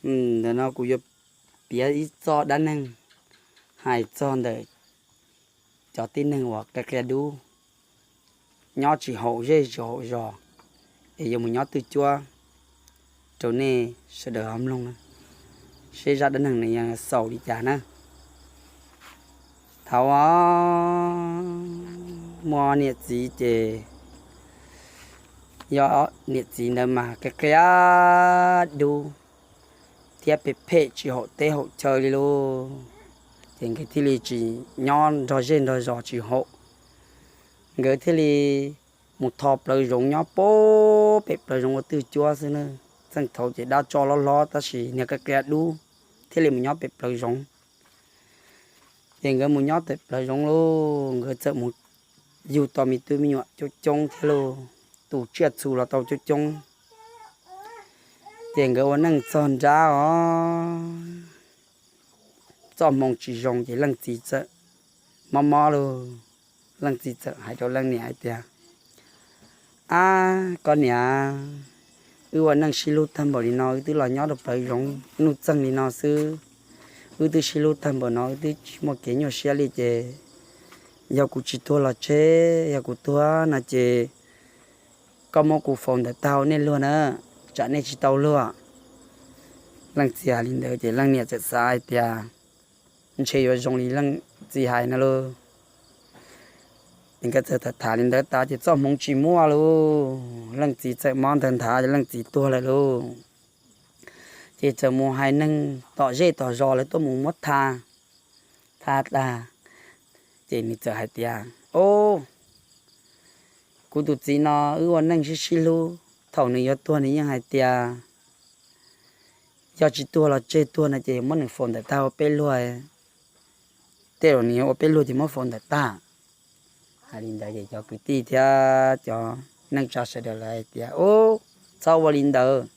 Ntawm no kuv yuav piav ib txoj dab neeg hais txog ntawm cov tib neeg uas qia qia dub, nyob tsis haum zej tsis haum zos, es yuav mus nyob twj cuab rau nej sawv daws ho mloog na, seb zaj dab neeg nws yuav xaus li cas na. Thaum muaj niam txiv ces yog niam txiv ntawd mas qia qia dub thiab phem phem tsis haum teb haum chaw li lauj. Ces nkawd thiaj li tsis nyob nrog zej nrog zos tsis haum, nkawd thiaj li mus tho plawv zoov nyob pem plawv zoov ua twj cuab xwb na. Txheej thaud ces dab tsov loj hlob tab sis niag qia qia dub thiaj li mus nyob pem plawv zoov. Ces nkawd mus nyob pem plawv zoov lauj, nkawd txawm mus yug tau me tub me nyuam coob coob thiab lauj, tus tsiaj txhu los tau coob coob. Ces nkawd ua neej txog nrab os, txoj hmoo tsis zoo ces leej txiv txawm mob mob lauj. Leej txiv txawm hais rau leej niam hais tias, Ab koj niam, wb ua neej sib hlub tag npaum li no, wb twb los nyob rau plawv zoov nuj txeeg li no xwb, wb twb sib hlub tag npaum no, wb twb tsis muaj kev nyuaj siab li ces yog kuv tsis tuag los tseg, yog kuv tuag no ces koj muab kuv faus ntawm tag nej luag na, tsam nej tsis tau luag. Leej txiv hais li ntawd ces leej niam txawm xav hais tias ntshe yuav zoo li leej txiv hais no lauj. Ces nkawd txawm tham tham li ntawd tas ces txoj hmoov tsis muaj lauj, leej txiv txawm mob ntawd nthav ces leej txiv tuag lawm lauj. Ces txawm mus hais neeg tom zej tom zos lawv tuaj mus muab tha, tha tas ces nws txawm hais tias, Ob, kuv tus txiv no wb ua neej sib sib hlub, thaum nws yuav tuag nws yeej hais tias yog tsis tuag los tseg, tuag no ces muab nws faus ntawm tag ua peb luag, tej zaum nws yuav ua peb luag ces muab faus ntawm tag. Hais li ntawd ces cov kwv tij thiab cov neej tsa sawv daws lawv hais tias, Ub, txhob ua li ntawd,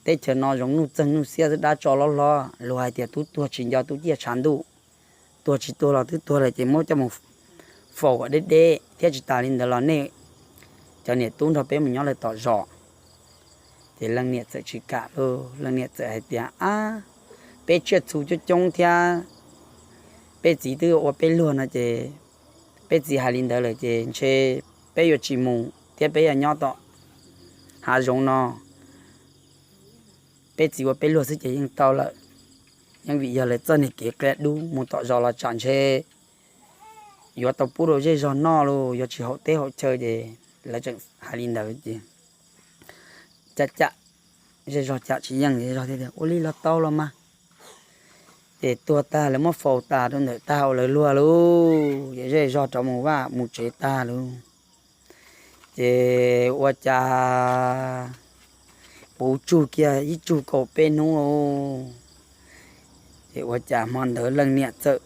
teb chaws no zoov nuj txeeg nuj xiab xwb, dab tsov loj hlob, luag hais tias tub tuag tsis nco tub ciaj tshav ntuj, tuag tsis tuag los twb tuag lawm ces muab coj mus faus kom deb deb thiab, tsis tas li ntawd los nej cov niam tub nrog peb mus nyob lawm tom zos. Ces leej niam txawm tsis kam lauj, leej niam txawm hais tias, Ab, peb tsiaj txhu coob coob thiab, peb txiv twb ua peb luag no ces peb txiv hais li ntawd lawm ces ntshe peb yuav tsis mus thiab, peb yuav nyob tom hav zoov no, peb txiv ua peb luag xwb ces yeej tau lawm. Yeej vim yog lawv txoj niag kev qia dub mus tom zos los tsam ntshe yuav tau pub rau zej zog noj los yuav tsis haum teb haum chaw ces lawv tseem hais li ntawd ces cam cam zej zog cam tsis yeej, zej zog thiaj tias, Ua li los tau los mas. Ces tuag tag lawv muab faus tas rau ntawm tag ua lawv luag lauj, ces zej zog rov mus vaj mus tsev tag lauj. Ces ua cas puv tsug kiag ib tsug kaum peb hnub lauj, ces ua cas hmo ntawd leej niam txawm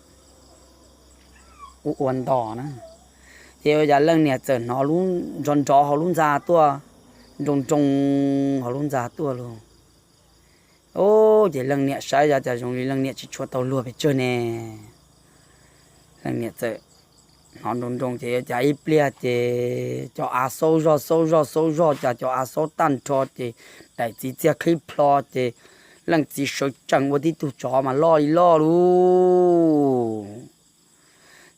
ua ua ntos na, ces ua cas leej niam txawm hnov nrov nrov hauv lub ntxa tuaj, nroo nroo hauv lub ntxa tuaj lauj. Ub, ces leej niam saib zoj cas zoo li leej niam tsis tshua tau luag pes tsawg ne. Leej niam txawm hnov nroo nroo ces ua cas ib pliag ces cov av xaub zoj xaub zoj xaub zoj, cas cov av xaub tag nrho ces daim txiv txiag qhib plho ces leej txiv sawv tsees ua tib tug tsov mas loj li loj lauj.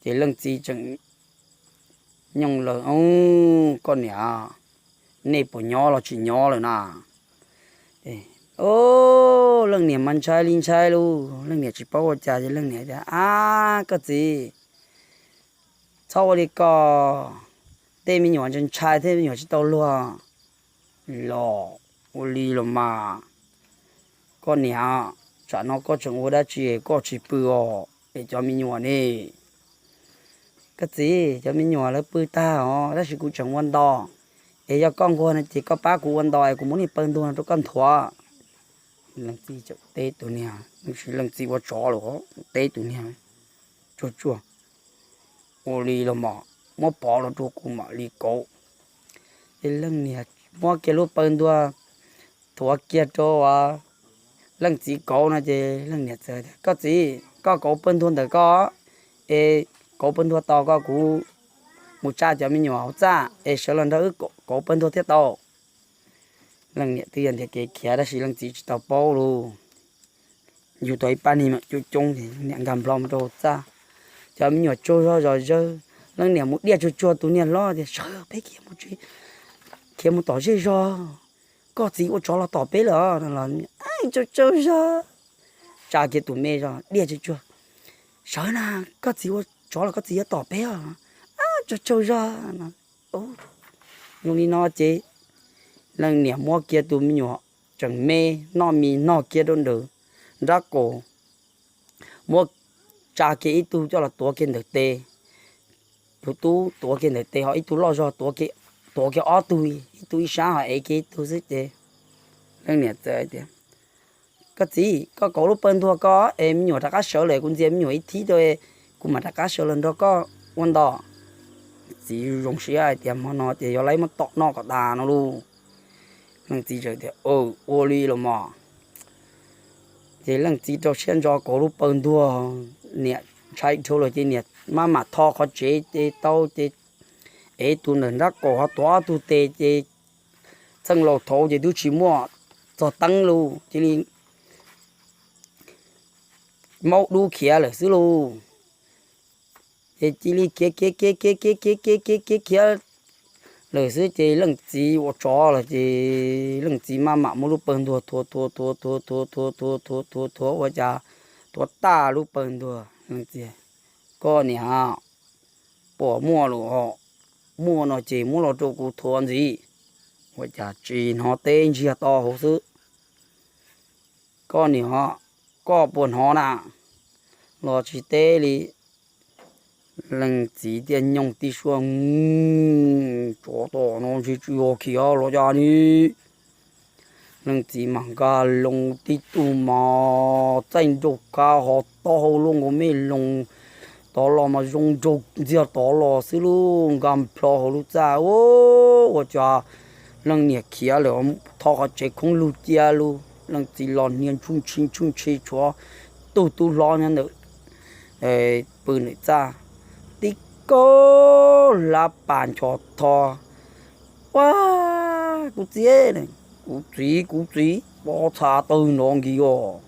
Ces leej txiv tseem nyooj lawm, Koj niam, nej puas nyob los tsis nyob lawm na? Leej niam mas ntshai li ntshai lauj, leej niam tsis paub ua cas ces leej niam tias, Ab koj txiv, txhob ua li ko, tej me nyuam ntshai ntshai thiab me nyuam tsis tau luag. Los ua li los mas, koj niam, tsam no koj tseem ua dab tsi koj tsis pw os es cov me nyuam ne? Koj txiv, cov me nyuam lawv pw tag os, tab sis kuv tseem ua ntos, es yog koj nquag no ces koj pab kuv ua ntos es kuv muab niag pawg ntuag no rau koj nthuav. Leej txiv teb tus niag, leej txiv ua tsov los teb tus niag tsuag tsuag, Ua li los mas, muab pov los rau kuv mam li kauv. Ces leej niam muab kiag lub pawg ntuag thuav kiag rau leej txiv kauv no ces leej niam txawm tias, Koj txiv, koj kauv pawg ntuag ntawm koj es kauv pawg ntuag tos ko kuv mus tsa cov me nyuam hauv txaj es sawv los nrog wb kauv pawg ntuag thiaj tau. Leej niam twb yog ntiaj kev khiav tab sis leej txiv tsis tau paub lauj. Yug tau ib pab niag me nyuam coob coob ces leej niam nkag nplho mus rau hauv txaj, cov me nyuam tsaug zog zom zawg, leej niam mus diaj tsuag tsuag tus niag hlob tias, Sawv, peb khiav mus tsev, khiav mus tom zej zog, koj txiv ua tsov los tom peb lawm os. Tsaug tsaug zog, tsa kiag tus me zog diaj tsuag tsuag, Sawv na, koj txiv ua tsov los koj txiv yuav tom peb os. Tsaug tsaug zog. Zoo li no ces leej niam muab kiag tus me nyuam tseem me noj mis nog kiag rau ntawm nrab qaum, muab tsa kiag ib tug coj los tuav kiag ntawm tes, tus tub tuav kiag ntawm tes ho ib tug loj zog tuav kiag ob tug, ib tug ib sab ho ev kiag ib tug xwb ces leej niam txawm tias, Koj txiv, koj kauv lub pawg ntuag koj es me nyuam rov qab sawv lawm, kuv ntxias me nyuam ib thib rau, kuv mam rov qab sawv los nrog koj ua ntos. Txiv zoo siab hais tias, Hmo no ces yog laib muab tom noj kom tas no lauj. Leej txiv tias, Ua li los mas. Ces leej txiv rau siab ntso kauv lub pawg ntuag, niam ntshai dhau lawm ces niam maj mam tho qhov tsev ces tau ces ev tus ntawm nrab qaum ho tuav ob tug tes ces txheej laus thaud ces twb tsis muaj txog teeb lauj, cia li maub dub khiav lawm xwb lauj. Ces cia li khiav khiav khiav khiav khiav khiav khiav khiav khiav lawm xwb ces leej txiv ua tsov lawm ces leej txiv maj mam muab lub pawg ntuag thuav thuav thuav thuav thuav thuav thuav thuav thuav ua cas thuav tag lub pawg ntuag. Leej txiv, Koj niam, puas muaj lus? Muaj no ces muab los rau kuv thuav ntxiv. Ua cas tsis hnov teb ntsiag to hauv xwb. Koj niam, koj puas hnov na? Los tsis teb li. Leej txiv thiaj nyooj tib suab, Tsov tom no ntshe tsis yog khiav los cas li. Leej txiv mas nkag loo tib tug mas txaij nraug kab ho taub hau luaj nkaus me loos, tod los mas zoo nraug ntxiag tod los xwb lauj, nkag nplho hauv lub txaj. Ua cas leej niam khiav lawm, tho qhov tsev khoob lug cia lauj. Leej txiv los hnia ntsuj ntshi ntsuj ntshi tshuav tug tub hlob nyob ntawm pw ntawm txaj, tib kaug hlab pas nchos tho. Ua, kuv txiv, kuv txiv, kuv txiv, pob txha tawg nrov nkis os.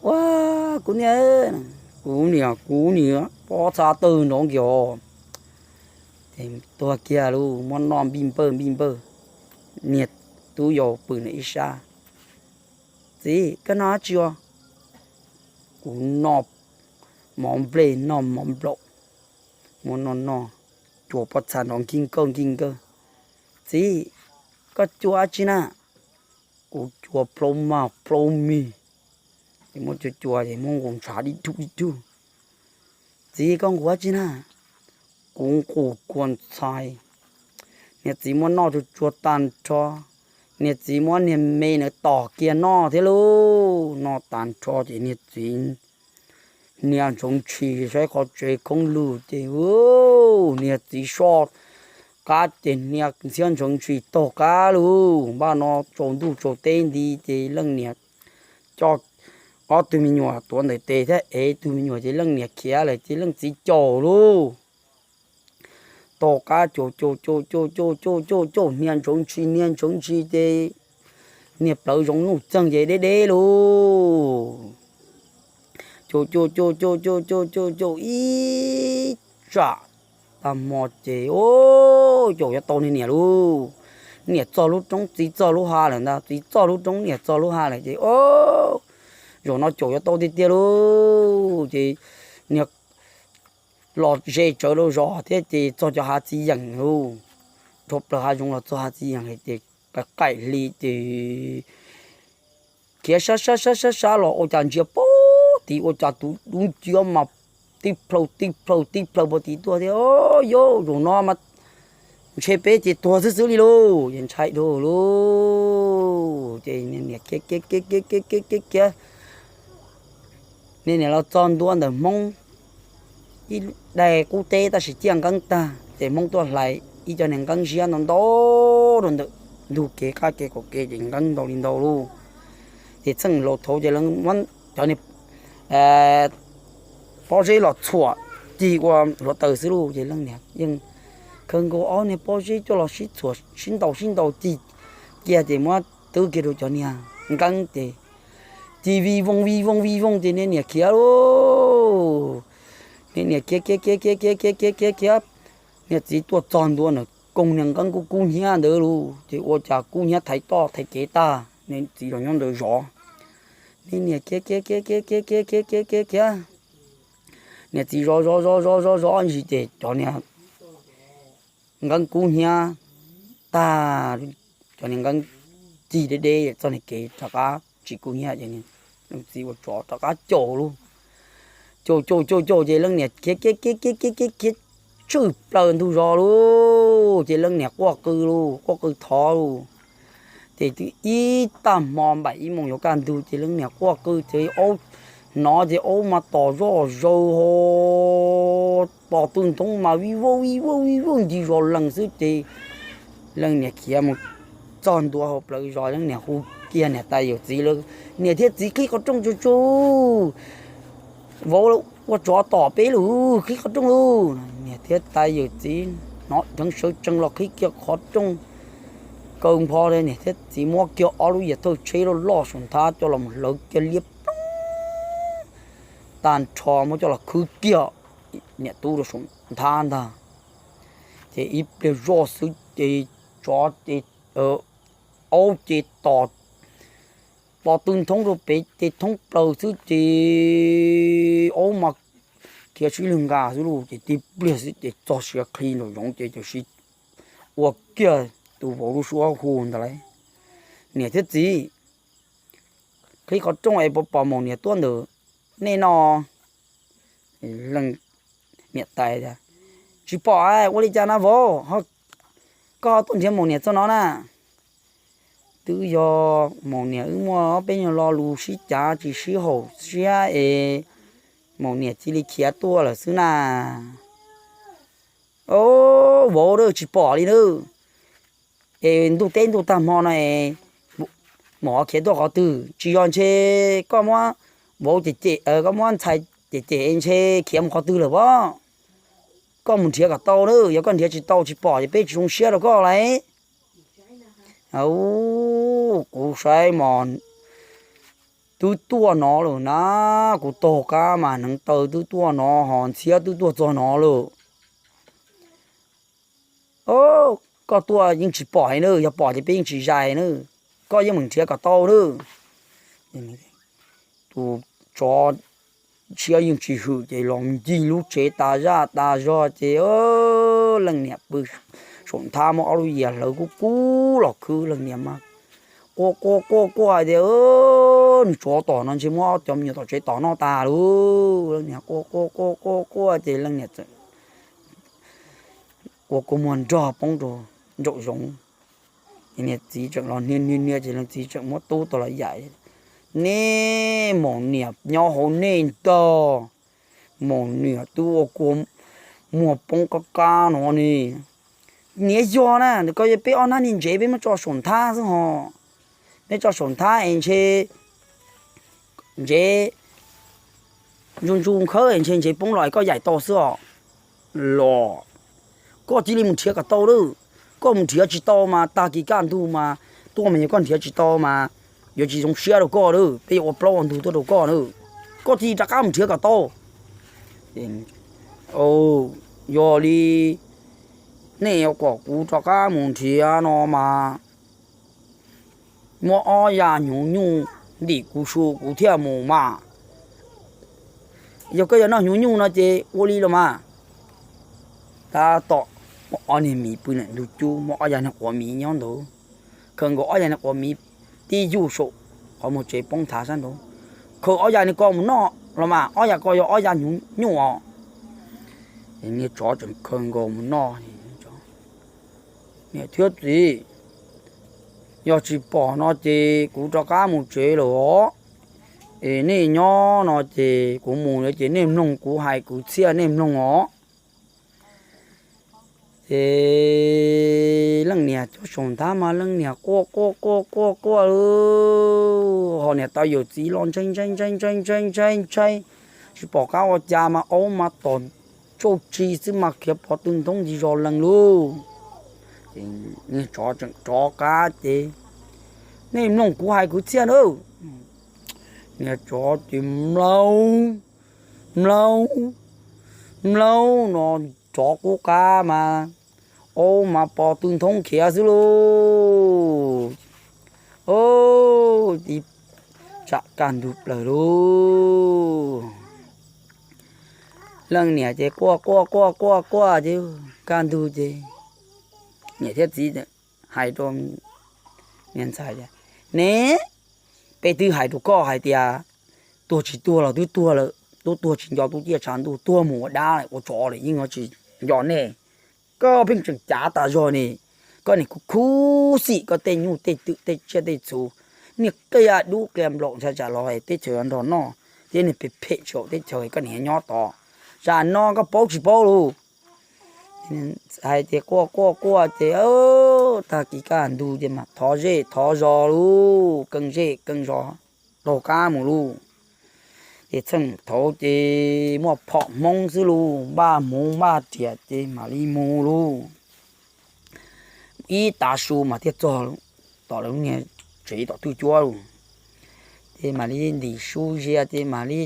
Ua, kuv niam, kuv niam, kuv niam, pob txha tawg nrov nkis os. Ces tuag kiag lauj, muab noj npij npawj npij npawj. Niag tub yau pw ntawm ib sab, Txiv, koj noj dab tsi os? Kuv noj mov nplej noj mov nplaum. Muab noj noj, cua pob txha nrov nkig nkawg nkig nkawg. Txiv, koj cua dab tsi na? Kuv cua plaub maj plaub mig. Ces muab cua cua ces muab nqus ntshav dib dug dib dug. Txiv, koj nqus dab tsi na? Kuv nqus kua ntxhais. Niag txiv muab noj tsuag tsuag tag nrho, niag txiv muab niag me na tom kiag noj thiab lauj. Noj tag nrho ces niag txiv hnia ntsoov ntshis saib qhov tsev khoob lug ces niag txiv soj qab ces hnia ntxhiab ntsoov ntshis taug qab lauj. Npaj no tsaus ntuj tsaus teb nti ces leej niam coj ob tug me nyuam tuav ntawm tes thiab ev tug me nyuam ces leej niam khiav lawm ces leej txiv caum lauj. Taug qab caum caum caum caum caum caum caum caum hnia ntsoov ntshis hnia ntsoov ntshis ces niag plawv zoov nuj txeeg ces deb deb lauj. Caum caum caum caum caum caum caum caum ib tsam tag hmo ces caum yuav tau niag niam lauj. Niam txog lub roob txiv txog lub hav lawm ntag, txiv txog lub roob niam txog lub hav lawm ces zaum no caum yuav tau tiag tiag lauj. Ces niag los ze tsawv rau zos thiab ces txog cov hav txiv yeem lauj. Dhau plaws hav zoov los txog hav txiv yeem ces qaim hli ces khiav sab sab sab sab sab los ua cas ntsia puag tid ua cas tus dub nciab mas tib plhaw tib plhaw tib plhaw puag tid tuaj thiab. Yauv, zaum no mas ntshe peb ces tuag xwb xwb li lauj, ces ntshai dhau lauj. Ces niam khiav khiav khiav khiav khiav khiav khiav, niam los txog ntua ntawm Hmoob ib daig qub teb tab sis ciaj nqeeb tag ces Hmoob tuaj hlais ib co niag nqeeb ziab ntau ntau rau ntawm ntug kev qab kev qaum kev ces nqeeb ntau li ntau lauj. Ces txheej laus thaud ces cov pob zeb los txhuam cig ua hluav taws xwb lauj. Ces leej niam yeej khawb nkaus ob niag pob zeb coj los sib txhuam sib ntaus sib ntaus cig kiag ces muab twb kiag rau cov niag nqeeb ces ci vij vooj vij vooj vij vooj ces niag niam khiav lauj. Niag niam khiav khiav khiav khiav khiav khiav khiav khiav khiav, niag txiv tuaj txog ntua ntawm koog niag nqeeb kub kub hnyiab ntawd lauj, ces ua cas kub hnyiab thaiv toj thaiv kev tag, niag txiv los nyob ntawd zov. Niag niam khiav khiav khiav khiav khiav khiav khiav khiav khiav khiav, niag txiv zov zov zov zov zov zov ntsis ces cov niag nqeeb kub hnyiab tag, cov niag nqeeb cig deb deb txoj niag kev rov qab tsis kub hnyiab ces leej txiv ua tsov rov qab caum lauj. Caum caum caum caum ces leej niam khiav khiav khiav khiav khiav khiav khiav tshwj plaws ntug zos lauj, ces leej niam quaj qw lauj, quaj qw thov lauj. Ces twb ib tag hmo npaum ib moos yuav kaj ntug ces leej niam quaj qw ces aub, hnov ces aub mas tom zoj zaws ho, pos tw nthoob mas vij vauj vij vauj vij vauj nti zos lees xwb ces leej niam khiav mus txog ntua hauv plawv zos, leej niam hu kiag niam tais yawm txiv lawv, niam thiab txiv qhib qhov rooj tsuj tsuj, vauv ua tsov tom peb lawm, qhib qhov rooj lauj. Niam thiab tais yawm txiv hnov dheev sawv tsees los qhib kiag qhov rooj. Kaw npho niam thiab txiv muab kiag ob lub yias thawj tsheb loj loj saum nthab coj los hlawv kiag liab ploog tag nrho muab coj los khwb kiag niam tub rau saum nthab ntag. Ces ib pliag zoj xwb ces tsov ces aub ces tom pos tw nthoob rau pem ces thoob plaws xwb ces aub mas khiav sib lwg nqa xwb lauj, ces tib pliag xwb ces txog siav qhi nraum zoov ces tam sim ua kiag tus vauv lub suab hu ntawd lauj, niam thiab txiv, qhib qhov rooj es puas pom maum niam tuaj ntawm nej no? Leej niam tais tias, tsis pom, ua li cas na vauv, koj tuaj nrhiav maum niam txog no na? Twb yog maum niam wb muaj ob peb nyuag lo lus sib cav tsis sib haum siab es maum niam cia li khiav tuaj lawm xwb na. Vauv, tsis pom li na. Es ntuj teb ntuj tag hmo no es maum ho khiav tuaj qhov twg? Tsis yog ntshe koj muab vauv cem cem, koj muab ntxhais cem cem ntshe khiav mus qhov twg lawm pob? Koj mus nrhiav kom tau na, yog koj nrhiav tsis tau tsis pom ces peb tsis zoo siab rau koj lauj. Kuv saib mas twb tuaj no lawm na, kuv taug qab mas hneev taw twb tuaj no ho ntxhiab twb tuaj txog no lawm. Koj tuaj yeej tsis pom na, yog pom ces peb yeej tsis zais na, koj yeej meem nrhiav kom tau na. Tus tsov tshiab yeej tsis hwm ces los ncig lub tsev tas zaj tas zog ces leej niam pw saum nthab muab ob lub yias hlawv kub kub los khwb, leej niam mas quaj quaj quaj quaj hais tias, nws tsov tom no ntshe muab cov me nyuam tom tsev tom noj tas lauj. Leej niam quaj quaj quaj quaj quaj ces leej niam txawm ua kua muag nrog poob rau nraum zoov. Ces niag txiv tseem los hnia hnia hnia ces leej txiv tseem muab tub tau los yaim, nej maum niam nyob hauv nej ntag, maum niam twb ua kua muag poob qab qab no ne. Niam yog na, koj yog peb ob hnab niag ntsev peb muab tso saum nthab xwb ho, peb tso saum nthab es ntshe ntsev ntsu ntsu khawb es ntshe ntsev poob los es koj yaim tau xwb os. Los koj cia li mus nrhiav kom tau lawm, koj mus nrhiav tsis tau mas tag kis kaj ntug mas tuaj mas yog koj nrhiav tsis tau mas yuav tsis zoo siab rau koj lawm, peb yuav ua plaub ua ntug tuaj rau koj na. Koj cia li rov qab mus nrhiav kom tau. Yog li nej yuav kom kuv rov qab mus nrhiav no mas muab ob yav hnyuv nyuj ntim kuv su kuv thiaj mus mas. Yog koj yuav noj hnyuv nyuj no ces ua li los mas. Tab tom muaj ob niag miv pw ntawm ntug cub, muaj ob yav niag quav miv nyob ntawd. Khaws nkaus ob yav niag quav miv tib yug saum qhov muag tsev poob thav sab nraud, khaws ob yav niag ko mus noj los mas, ob yav ko yog ob yav hnyuv nyuj os. Niag tsov tseem khaws nkaus mus noj. Niam thiab txiv, yog tsis pom no ces kuv rov qab mus tsev lawm os. Es nej nyob no ces kuv mus lawm ces nej mloog kuv hais kwv txhiaj nej mloog os. Ces leej niam cov saum nthab mas leej niam quaj quaj quaj quaj quaj, ho niam tais yawm txiv los ntshai ntshai ntshai ntshai ntshai ntshai ntshai, tsis pom qab ua cas mas aub mas tom tsauj tsi xwb mas khiav pov tw ntoob ntsis zos lees lauj. Niag tsov tseem rov qab ces Nej mloog kuv hais kwv txhiaj nawb. Niag tsov ces mlaub, mlaub, mlaub no, tsov qub qab mas, aub mas pos tw nthoob khiav xwb lauj. Ib tsam kaj ntug plaws lauj, leej niam ces quaj quaj quaj quaj quaj ces kaj ntug ces niam thiab txiv hais rau niag ntxhais tias, Ne, peb twb hais rau koj hais tias tuag tsis tuag los twb tuag lawm, tub tuag tsis nco tub ciaj tshav ntuj, tuag mus ua dab ua tsov lawm yeej yuav tsis nco nej. Koj pheej tseem cav tas zog ne, koj niag khuv xim koj tej nyuj tej twm tej tsiaj tej txhu, niag qia dub qia nplaum ntshai tsam los teb chaws nrog noj thiab niag phem phem tsis haum teb chaws koj niag nyob tod, tsam no koj paub tsis paub lauj. Hais tias quaj quaj quaj ces tag kis kaj ntug ces mas thov zej thov zos lauj, keeb zej keeb zos taug qab mus lauj. Ces txheej thaud ces muaj phom Hmoob xwb lauj, npaj hmuv npaj riam ces mam li mus lauj. Ib tav su mas thiaj txog tom lawv lub niag tsev tom twj cuab lauj. Ces mam li ntim su zias ces mam li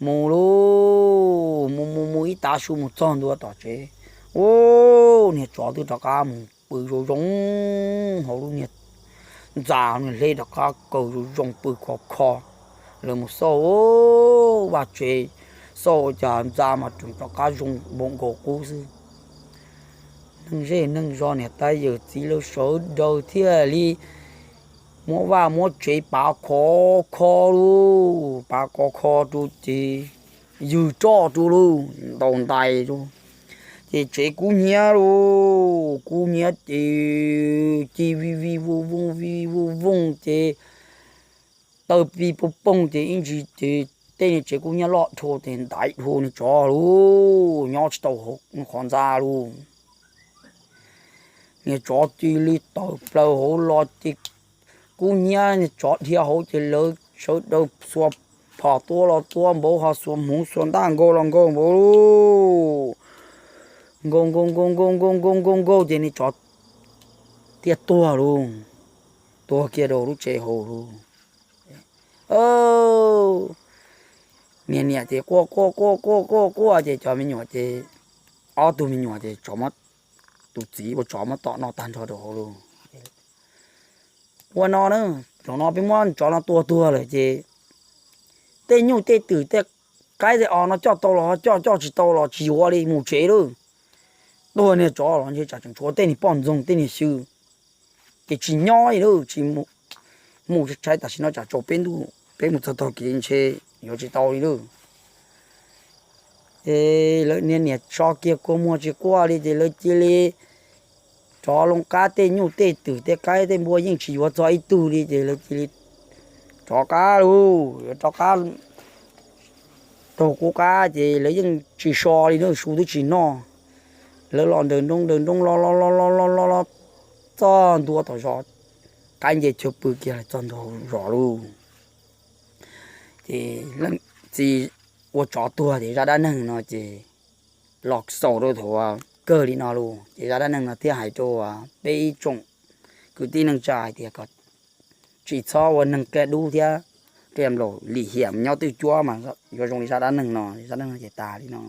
mus lauj, mus mus mus ib tav su mus txog ntua tom tsev, ua niag tsov twb rov qab mus pw zoo zoo hauv lub niag ntxa, niag hleb rov qab kaw zoo zoo pw khov kho. Lawv mus xauj vaj tsev, xauj ua cas ntxa mas rov qab zoo npaum nkaus qub xwb. Neeg zej neeg zos niam tais yawm txiv lawv sawv daws thiaj li muab vaj muab tsev pav khov kho lauj, pav khov kho rau ces ywg roj rau lauj, ntaus ntais rau. Ces tsev kub hnyiab lauj, kub hnyiab ces ci vij vij vooj vooj vij vij vooj vooj ces taw pij pooj pooj ces ib ntsis ces tej niag tsev kub hnyiab loj dhau ces ntaiv dhau niag tsov lauj, nyob tsis tau hauv qhov ntxa lauj. Niag tsov cia li tawm plaws hauv los ces kub hnyiab niag tsov dhia hauv ces lawv sawv daws xuas phom tua los tua npaum ho xuas hmuv xuas ntaj nkaug los nkaug npaum lauj, nkaug nkaug nkaug nkaug nkaug nkaug nkaug nkaug ces niag tsov thiaj tuag lauj, tuag kiag rau lub tsev hauv lauj. Niag niam ces quaj quaj quaj quaj quaj quaj ces cov me nyuam ces, ob tug me nyuam ces tus txiv ua tsov muab tom noj tag nrho rau hauv lauj. Ua no na, zaum no peb muab tsov no tua tuag lawm ces tej nyuj tej twm tej qaib tej os no coj tau los ho coj, coj tsis tau los tsis yuav li, mus tsev lauj. Tuag niag tsov los ntshe tsam tseem tshuav tej niag poj ntxoog tej niag xyw ces tsis nyob li lauj, tsis mus, tshaib tam sim no tsam tsaus peb ntuj peb mus txog tog kev ntshe yuav tsis tau li lauj. Ces lawv niag niam so kiag kua muag tsis quaj li ces lawv cia li rov loo qab, tej nyuj tej twm tej qaib tej npua yeej tsis yuav txog ib tug li ces lawv cia li rov qab lauj, yuav rov qab raug qub qab ces lawv yeej tsis so li na, su twb tsis noj. Lawv los nrawm nroos nrawm nroos los los los los los los los txog ntua tom zos, qaib nce chaw pw kiag los txog ntua zos lauj. Ces leej txiv ua tsov tuag ces zaj dab neeg no ces los xaus rau thaum kawg li no lauj. Ces zaj dab neeg no thiaj hais rau peb ib tsoom kwv tij neej tsa hais tias kom tsis txhob ua neeg qia dub thiab qia nplaum lim hiam nyob twj cuab mas yuav zoo li zaj dab neeg no, zaj dab neeg no ces tas li no.